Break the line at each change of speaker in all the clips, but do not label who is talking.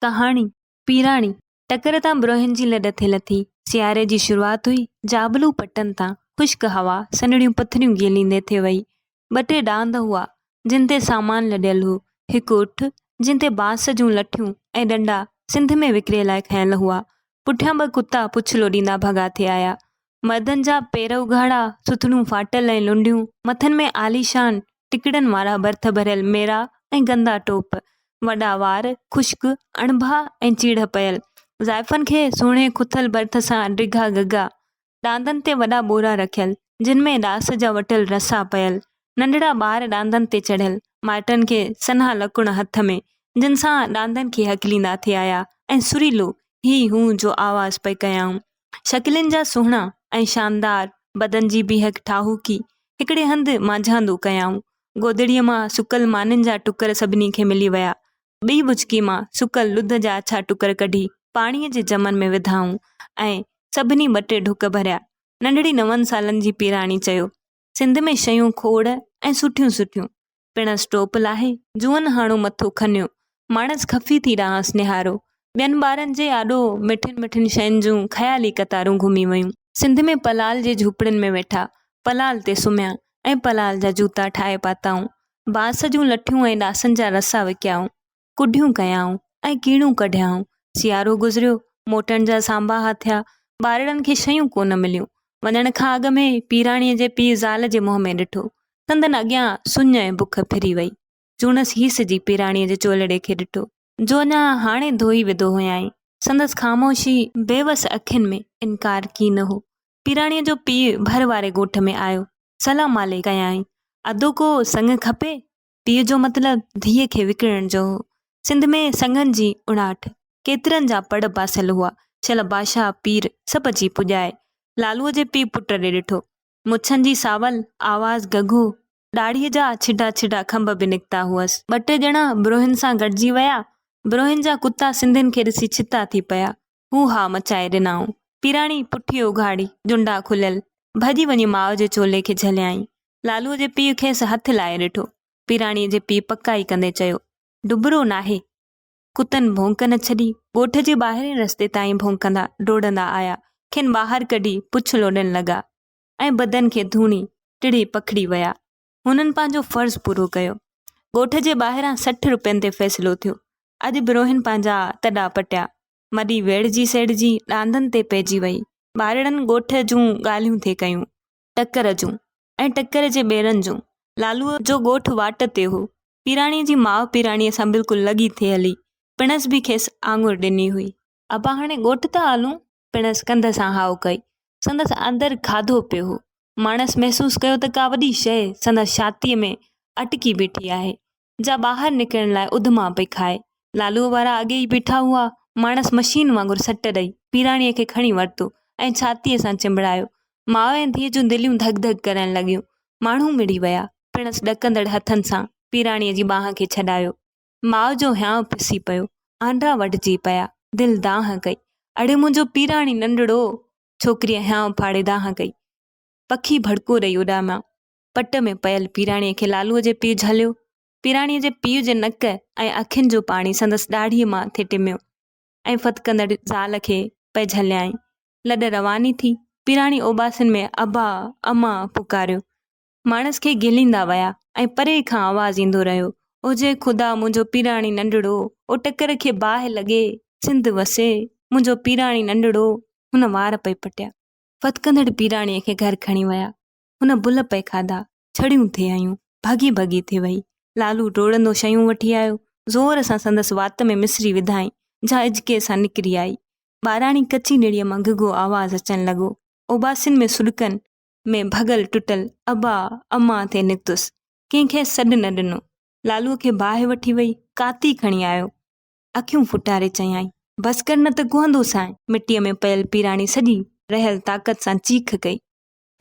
ڪهاڻي، پيراڻي، ٽڪر تان بروهين جي لڏ ٿي لٿي. سياري جي شروعات هئي. جابلو پٽن تان خشڪ هوا سنهڙيون پٿريون گهيليندي ٿي وئي. ٻه ٽي ڏاند هئا، جن تي سامان لڏيل هو. هڪ اٺ، جنهن تي بانس جون لٺيون ۽ ڏنڊا سنڌ ۾ وڪري لاء کنيل هئا. پٺيان ٻه ڪتا پڇ لوڏيندا ڀڳا ٿي آيا. مردن جا پير اگهاڙا، سٿڻيون ڦاٽل ۽ لنڊيون، مٿن ۾ عاليشان ٽڪڙن وارا برٿ ڀريل ميرا ۽ گندا ٽوپ، وڏا وار خشڪ، اڻڀا ۽ چيڙهه پيل، زائفن کي سهڻي کٿل برٿ سان ڊگها گگا، ڏاندن تي وڏا ٻورا رکيل، جن ۾ ڏاس جا وٽيل رسا پيل، ننڍڙا ٻار ڏاندن تي چڙهيل، مائٽن کي سنها لڪڻ هٿ ۾، جن سان ڏاندن کي هڪليندا ٿي آيا ۽ سريلو هي هون جو آواز پئي ڪيائون. شڪلين جا سهڻا ۽ شاندار، بدن جي بيهڪ ٺاهوڪي، هڪڙي هنڌ مانجهاندو ڪيائون. گودڙيء مان سڪل مانين جا ٽڪر سڀني کي ملي ويا. ٻي بشڪي مان سڪل ڏڌ جا اڇا ٽڪر ڪڍي پاڻيء جي جمن ۾ وڌائون ۽ سڀني ٻه ٽي ڍڪ ڀريا. ننڍڙي نون سالن جي پيراڻي چيو، سنڌ ۾ شيون کوڙ ۽ سٺيون سٺيون. پڻس ٽوپ لاهي، جوئن هاڻو مٿو کنيو. ماڻس خفي ٿي ڏانهس نهاريو. ٻين ٻارن جي آڏو مٺين مٺين شين جون خيالي قطارون گهمي ويون. سنڌ ۾ پلال جي جهوپڙين ۾ ويٺا، پلال تي سمهيا ۽ پلال جا جوتا ٺاهي پاتائون. بانس جون لٺيون ۽ ڏاسن جا رسا وڪيائون. ڪڍيون ڪيائون ۽ ڪيڻون ڪڍيائون. سيارو گذريو، موٽڻ جا سانباها ٿيا، ٻارڙن کي شيون ڪونه مليون. وڃڻ کان اڳ ۾ پيراڻيء جي پيء زال جي منهن ۾ ڏٺو. سندن اڳيان سڃ ۽ بک ڦري وئي. جوڻس هيسجي پيراڻيء جي چولڙي کي ڏٺو، جو اڃا هاڻي ڌوئي وڌو هيائين. سندس خاموشي بيوس اکين ۾ انڪار ڪين هو. پيراڻيء جو پيء ڀر واري ڳوٺ ۾ آيو. صلاح مالي ڪيائين، ادو ڪو سڱ کپي؟ پيء جو مطلب ڌيء کي وڪڻڻ جو هو. سنڌ ۾ سڱن جي اڻاٺ. ڪيترن جا پڙ باسيل هئا. شل بادشاهه پير سڀ اچي پڄائي. لالوء جي پيء پٽ ڏي ڏٺو. مڇن جي ساول، آواز گگهو، ڏاڙهيء جا ڇڊا ڇڊا کنڀ به نڪتا هئس. ٻه ٽي ڄڻا بروهين سان گڏجي ويا. بروهين جا ڪتا سنڌين کي ڏسي ڇتا ٿي پيا. هو ها مچائي ڏنائون. پيراڻي پٺي اگهاڙي، ڄنڊا کليل، ڀڄي وڃي ماء جي چولي کي جهليائين. لالوء جي پيء کيس هٿ لائي ڏٺو. پيراڻيء جي پيء پڪائي ڪندي چيو، ڊٻرو ناهي. ڪتن ڀونڪ نه ڇڏي. ڳوٺ جي ٻاهرين رستي تائين ڀونڪندا ڊوڙندا آيا. کين ٻاهر ڪڍي پڇ لوڏڻ لڳا ۽ بدن کي ڌوڻي ٽڙي پکڙي ويا. هنن پنهنجو فرض پورو ڪيو. ڳوٺ جي ٻاهران 60 روپين تي فيصلو ٿيو. اڄ بروهين پنهنجا تڏا پٽيا. مڏي ويڙهجي سيڙهجي ڏاندن تي پئجي وئي. ٻارڙن ڳوٺ جون ڳالهيون ٿي ڪيون. ٽڪر جون ۽ ٽڪر جي ٻيرن جون. لالوء جو ڳوٺ واٽ تي هو. پيراڻيء جي ماء پيراڻيء سان بلڪل لڳي ٿي هلي. پڻس به کيس آڱر ڏني هئي. ابا هاڻي ڳوٺ ٿا هلون؟ پڻس ڪنڌ سان هائو ڪئي. سندس اندر کاڌو پيو هو. ماڻس محسوس ڪيو ته ڪا وڏي شيء سندس ڇاتيء ۾ اٽڪي بيٺي آهي. جا ٻاهر نڪرڻ لاء اڌما پئي کائي. لالوء وارا اڳي ئي بيٺا هئا. ماڻس مشين وانگر سٽ ڏئي، پيراڻيء کي کڻي ورتو ۽ ڇاتيء سان چنبڙايو. ماء ۽ ڌيء جون دليون ڌڪ ڌڪ ڪرڻ لڳيون. ماڻهو مڙي ويا. پڻس ڏڪندڙ هٿن سان پيراڻيء جي ٻانهن کي ڇڏايو. ماء جو هيانء پسي پيو. آنڊا وڍجي پيا. دل دانهن ڪئي. اڙي منهنجو پيراڻي ننڍڙو! ڇوڪريء هيانء ڦاڙي دانهن ڪئي. پکي ڀڙڪو ڏئي اڏاميا. پٽ ۾ پيل پيراڻيء کي لالوء جي پيء جهليو. پيراڻيء جي پيء جي نڪ ۽ اکين جو پاڻي سندس ڏاڙهيء مان ٿي ٽميو ۽ ڦٿڪندڙ زال کي پئي جهليائين. لڏ رواني ٿي. پيراڻي اوٻاسين ۾ ابا، اما پڪاريو. ماڻس کي گهليندا ويا ۽ پري کان آواز ايندو رهيو، او جي خدا منهنجو پيراڻي ننڍڙو، او ٽڪر کي باهه لڳي، سنڌ وسي، منهنجو پيراڻي ننڍڙو. هن وار پئي پٽيا. ڦٿڪندڙ پيراڻيء کي گهر کڻي ويا. هن بل پئي کاڌا، ڇڙيون ٿي هنيون، ڀڳي ڀڳي ٿي وئي. لالو ڊوڙندو شيون وٺي آيو. زور سان سندس وات ۾ مصري وڌائين، جا اجڪي سان نڪري آئي. ٻاراڻي ڪچي نڙيء مان گهگهو آواز اچڻ لڳو. اوٻاسين ۾ سڏڪن ۾ ڀڳل ٽٽل ابا، اما ٿي نڪتس. ڪنهن کيس سڏ نه ڏنو. لالوء کي باهه وٺي وئي. ڪاتي کڻي آيو. اکيون ڦوٽاري چيائين، بس ڪر نه ته گهندوسانء. مٽيء ۾ پيل پيراڻي سڄي رهيل طاقت سان چيخ ڪئي.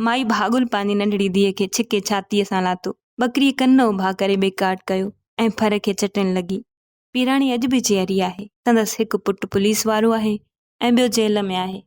مائي ڀاڳل پنهنجي ننڍڙي ڌيء کي ڇڪي ڇاتيء سان لاتو. ٻڪريء ڪن اڀا ڪري ٻيڪاٽ ڪيو ۽ ڦر کي چٽڻ لڳي. پيراڻي اڄ به جيئري آهي. سندس هڪ پٽ پوليس وارو آهي ۽ ٻيو جيل ۾ آهي.